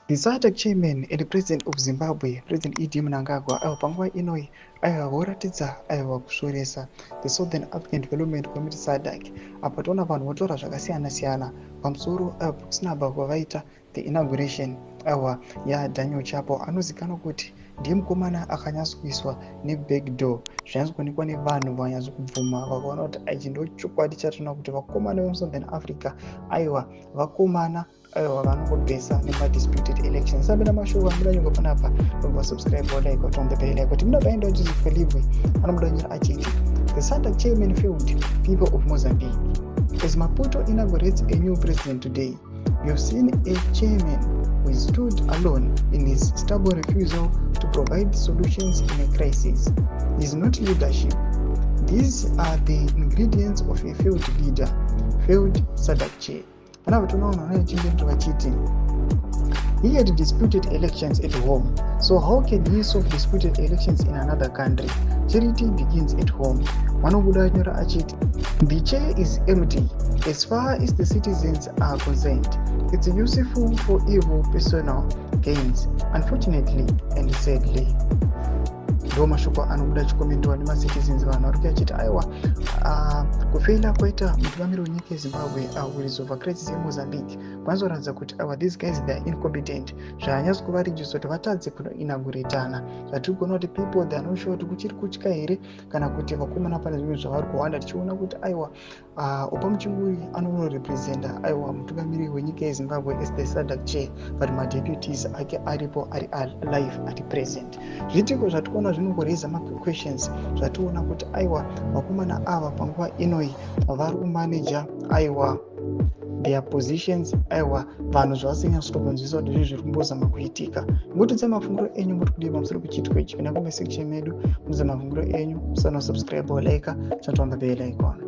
The SADC chairman and president of Zimbabwe, President ED Mnangagwa, aiwa, panguva inoi, aiwa, voratidza, aiwa, kusvoresa the Southern African Development Community, SADC. Apa toona vanhu votaura zvakasiyana siyana pamusoro, aiwa, pekusnubba kwavaita the inauguration, aiwa, yaDaniel Chapo, anozikanwa kuti ndiye mukomana akanyatsokuiswa nebackdoor, zvanyatsokuonekwa nevanhu vanyatsokubvuma, vakaona kuti ichi ndo chokwadi chatinoona kuti vakomana vemuSouthern Africa, aiwa, vakomana, aiwa, vanongobhesa nemadisputed elections. Sabena mashoko anobuda nyongo panapa, obva subscribe, like, on the bell. Kuti muda paenda Joseph Felibwe anobuda nyora achiti, "The SADC chairman failed people of Mozambique. As Maputo inaugurates a new president today, we have seen a chairman who stood alone in his stubborn refusal to provide solutions in a crisis. Is not leadership. These are the ingredients of a failed leader, failed SADC chair." Panapa tonaona vanoichinge vachiti, "He had disputed elections at home, so how can he solve disputed elections in another country? Charity begins at home." Vanobuda anyora achiti, "The chair is empty as far as the citizens are concerned. It's useful for evil personal gains, unfortunately and sadly." Ndo mashoko anobuda achikomendiwa nemacitizens. Vanhu vari kuya achiti, aiwa, kufeila kwaita mutungamiri wenyika yeZimbabwe kuresolva crisis yeMozambique kwanozoratidza kuti, aiwa, these guys, they are incompetent. Zvanyatso kuvaredusa kuti vatadze kunoinauguratana. Zvatiri kuona kuti people, they are not sure kuti kuchiri kutya here kana kuti vakomana pane zvimwe zvavari kuwanda. Tichiona kuti, aiwa, Oppah Muchinguri anonorepresenta, aiwa, mutungamiri wenyika yeZimbabwe as the SADC chair, but madeputies ake aripo, ari alive, ari present. Zviitiko zvatikuona zvinongoraisa maquestions. Zvationa kuti, aiwa, vakomana ava panguva inoi vari kumaneja, aiwa, their positions. Aiwa, vanhu zvavasinyatsotokunzwisa kuti zvii zviri kumbozama kuitika. Ngotidza mafungiro enyu, muri kudii pamusoro pechiitiko ichi? Pinda comment section medu, mudze mafungiro enyu. Musanosubscribe, like, chatwamba bell icon.